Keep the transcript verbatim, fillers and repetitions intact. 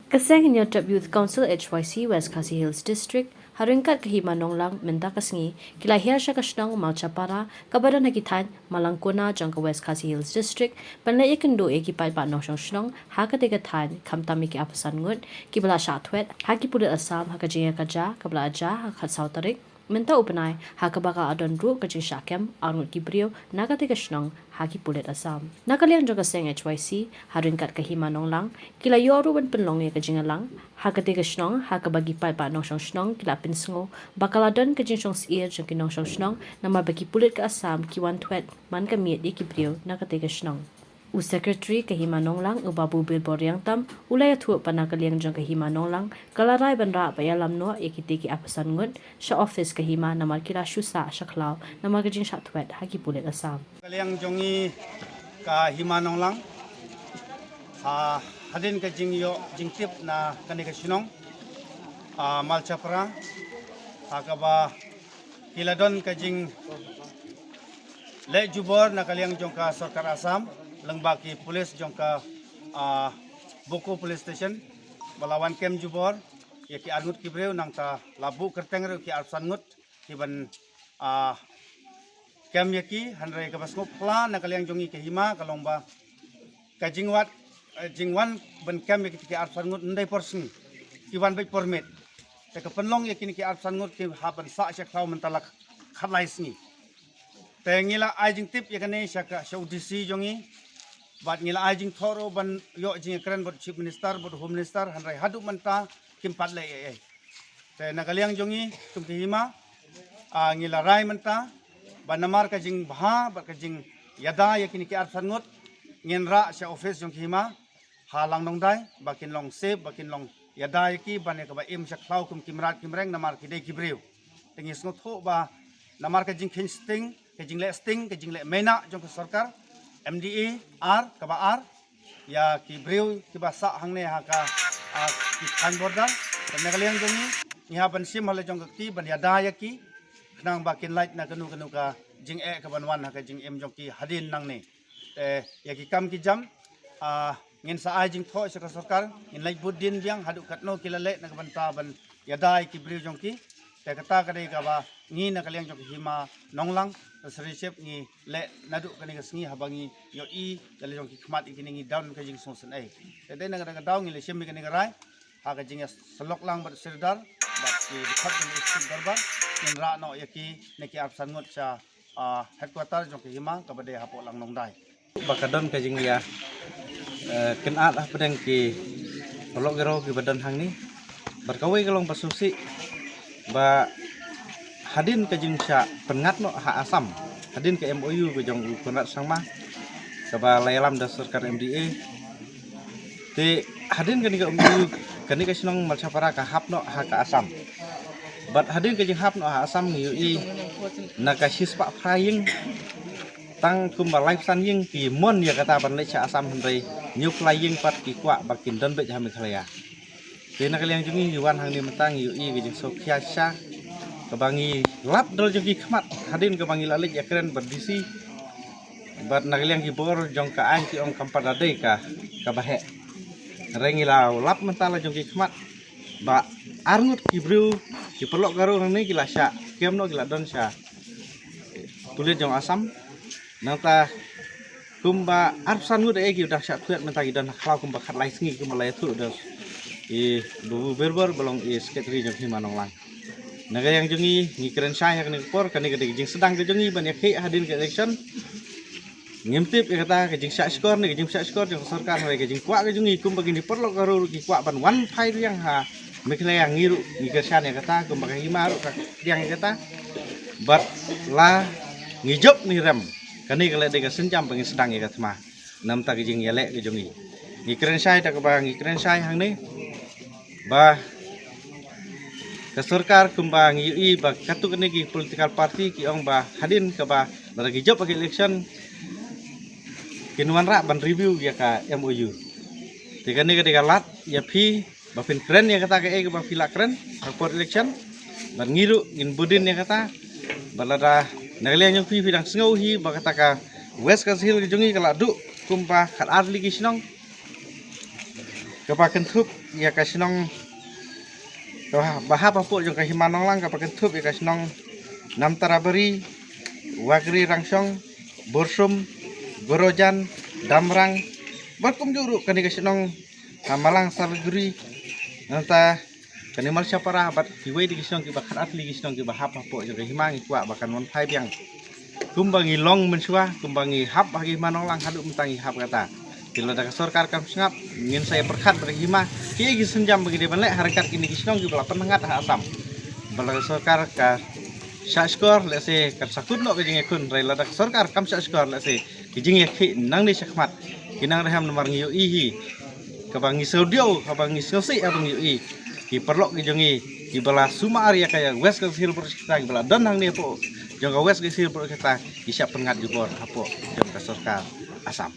Ka seng Hynñiewtrep Youth Council H Y C West Khasi Hills District, ha ryngkat ka Hima Nonglang mynta ka sngi, ki la hiar sha ka shnong Malchapara, kaba don ha ki thaiñ Malangkona jong ka West Khasi Hills District, ban leit ïakynduh ïa ki paidbah nongshong shnong ha katei ka thaiñ, khamtam ïa ki arphew san ngut kiba la shah thwet ha ki pulit Assam ha ka jingïakajia kaba la jia ha ka khatsaw tarik mynta u bnai, ha kaba ka la don ruh ka jingshah kem arngut ki briew na katei ka shnong ha ki pulit Assam. Na ka liang jong ka seng H Y C, ha ryngkat ka Hima Nonglang, ki la ïoh ruh ban pynlong ïa ka jingïalang ha katei ka shnong, ha kaba ki paidbah nongshong shnong ki la pynsngew ba ka la don ka jingshong syier jong ki nongshong shnong, namar ba ki pulit ka Assam ki wan thwet man ka miet ïa ki briew na katei ka shnong. U Secretary ka Hima Nonglang, u Babu Birbor Riangtam, u la ïathuh ba na ka liang jong ka Hima Nonglang ka la rai ban rah ba ïalam noh ïa kitei ki arphew san ngut sha office ka Hima, namar ki la shu sah sha khlaw namar ka jingshah thwet ha ki pulit Assam. Ka liang jong ngi ka Hima Nonglang, ha, hadien ka jingïoh jingtip na kane ka shnong, ah, Malchapara, ha kaba ki la don ka jingleh jubor na ka liang jong ka sorkar Assam lyngba ki pulit jong ka, ah, Boko Police Station, ba la wan kem jubor ïa ki arngut ki briew, nangta la buh kyrteng ruh ki arphew san ngut kiban, ah, kem ïa ki. Hynrei kaba sngewphylla na ka liang jong ngi ka Hima ka long ba ka jingwad, eh, jingwan ban kem ïa ki, ki arphew san ngut, ym dei por sngi, ki wan beit por miet. Te ka pynlong ïa kine ki arphew san ngut ki hap ban sah sha khlaw mynta la khatlai sngi. Te ngi la ai jingtip ïa kane sha ka, sha u D C jong ngi, bad ngi la ai jingthoh ruh ban ïoh jingïakren bad u Chief Minister bad u Home Minister, hynrei haduh mynta kim pat leh ei ei. Te na ka liang jong ngi kum ka Hima, ah, ngi la rai mynta ba namar ka jingbha bad ka jingïada ïa kine ki arphew san ngut, ngin rah sha office jong ka Hima ha Langdongdai ba kin long safe, ba kin long ïada ïa ki ban ïa kaba im sha khlaw kum ki mrad ki mreng, namar ki dei ki briew. Te ngi sngewthuh ba namar ka jingkheiñ sting, ka jingleh sting, ka jingleh maina jong ka sorkar, M D A ar, kaba ar ïa ki briew kiba sah hangne ha ka, ah, ki thaiñ border. Te na ka liang jong ngi, ngi hap ban shim ha la jong ka kti ban ïada ïa ki, khnang ba kin lait na kano kano ka jingeh kaban wan ha ka jingim jong ki hadien nangne. Te ïa ki kam ki jam, ah, ngin sa ai jingthoh sha ka sorkar, ngin leit bud dien biang haduh katno ki la leh na ka bynta ban ïada ïa ki briew jong ki. Te kata ka dei kaba ngi na ka liang jong ka Hima Nonglang, ka Sri Chef, ngi leh naduh kane ka sngi haba ngi ïohi da la jong ki khmat ïa kine, ngi don ka jingsngewsynei. Te dei na kata ka daw ngi la shim ïa kane ka rai ha ka jingïasyllok lang bad u Sirdar bad ki dkhot jong ka District Dorbar, ngin rah noh ïa ki ne ki arphew san ngut sha, ah, headquarter jong ka Hima kaba dei hapoh Langdongdai. Ba ka don ka jingïa, eh, kynad hapdeng ki paralok ïaroh kiba don hangne. Bad kawei ka long ba sngewsih ba hadien ka jingshah pynngat noh ha Assam, hadien ka M O U ka jong u Conrad Sangma kaba la ïalam da sorkar M D A. Te hadien kane ka M O U, kane ka shnong Malchapara ka hap noh ha ka Assam. Bad hadien ka jinghap noh ha Assam ngi ïohi na ka shispah phra ïing, tang kumba laiphew san ïing ki mon ïa kata ban leit sha Assam, hynrei hynñiewphew lai ïing pat ki kwah ba kin don beit ha Meghalaya. Te na ka liang jong ngi, ngi wan hangne mynta ngi ïohi ka jingsngewkhia shisha kaba ngi lap da la jong ki khmat hadien kaba ngi la leit ïakren bad D C. Bad na ka liang ki bor jong ka aiñ ki ong kam pat da dei ka, kaba heh. Hynrei ngi la lap mynta la jong ki khmat ba arngut ki briew, ki paralok Garo hangne ki la shah kem noh, ki la don sha pulit jong Assam. Nangta kumba arphew san ngut eh ki dang shah thwet mynta ki don ha khlaw kumba khatlai sngi kumba la ïathuh da i Babu Birbor ba long i Secretary jong ka Hima Nonglang. Na ka liang jong ngi, ngi kren shai ha kane ka por, kane ka dei ka jingsdang ka jong ngi ban ïakhih hadien ka election. Ngim tip ïa kata ka jingshah shkor ne ka jingshah shkor jong ka sorkar, hynrei ka jingkwah ka jong ngi kumba kine ki paralok Garo ruh ki kwah ban wan phai biang ha Meghalaya, ngi ruh ngi kyrshan ïa kata, kumba ka Hima ruh ka pdiang ïa kata. Bad la ngi jop ngi rem, kane ka la dei ka sienjam ba ngin sdang ïa ka thma na ka bynta ka jingïaleh ka jong ngi. Ngi kren shai da kaba ngi kren shai hangne ba ka sorkar kumba ngi ïohi ba katto katne ki political party ki ong ba hadien kaba lada ki jop ha ka election kin wanrah ban review ïa ka M O U. Te kane ka dei ka lad ïa phi ba phin kren ïa kata kaei kaba phi la kren ha ka por election. Bad ngi ruh ngin bud dien ïa kata. Bad lada na ka liang jong phi phi dang sngew hi ba kata ka West Khasi Hills ka jong ngi ka la duh kumba khatar tylli ki shnong, Kaba kynthup ïa ka shnong, kaba hap hapoh jong ka Hima Nonglang, kaba kynthup ïa ka shnong Namtarabari, Wakri Rangshong, Bursum, Gorojan, Damrang, bad kumjuh ruh kane ka shnong ha Malang Salaguri, nangta kane Marshapara bad kiwei de ki shnong kiba khatar tylli ki shnong kiba hap hapoh jong ka hima, ngi kwah ba kan wan phai biang. Kumba ngi long mynshuwa, kumba ngi hap ha ka Hima Nonglang haduh mynta ngi hap kata. Te lada ka sorkar kam sngap, ngin sa ïa pyrkhat bad ka hima, kiei ki sienjam ba ngi dei ban leh ha ryngkat kine ki shnong kiba la pynhangat ha Assam. Ba lada ka sorkar ka shah shkor, lehse kan sa kut noh ka jingïakhun, hynrei lada ka sorkar kam shah shkor, lehse ki jingïakhih nangne shakhmat ki nang rhem, namar ngi ïohi hi kaba ngi sngewdiaw, kaba ngi sngewsih, haba ngi ïohi ki paralok ki jong ngi kiba la sumar ïa ka West Khasi Hills Border Sector, kiba la don hangne hapoh jong ka West Khasi Hills Border Sector, ki shah pynngat jubor hapoh jong ka sorkar Assam.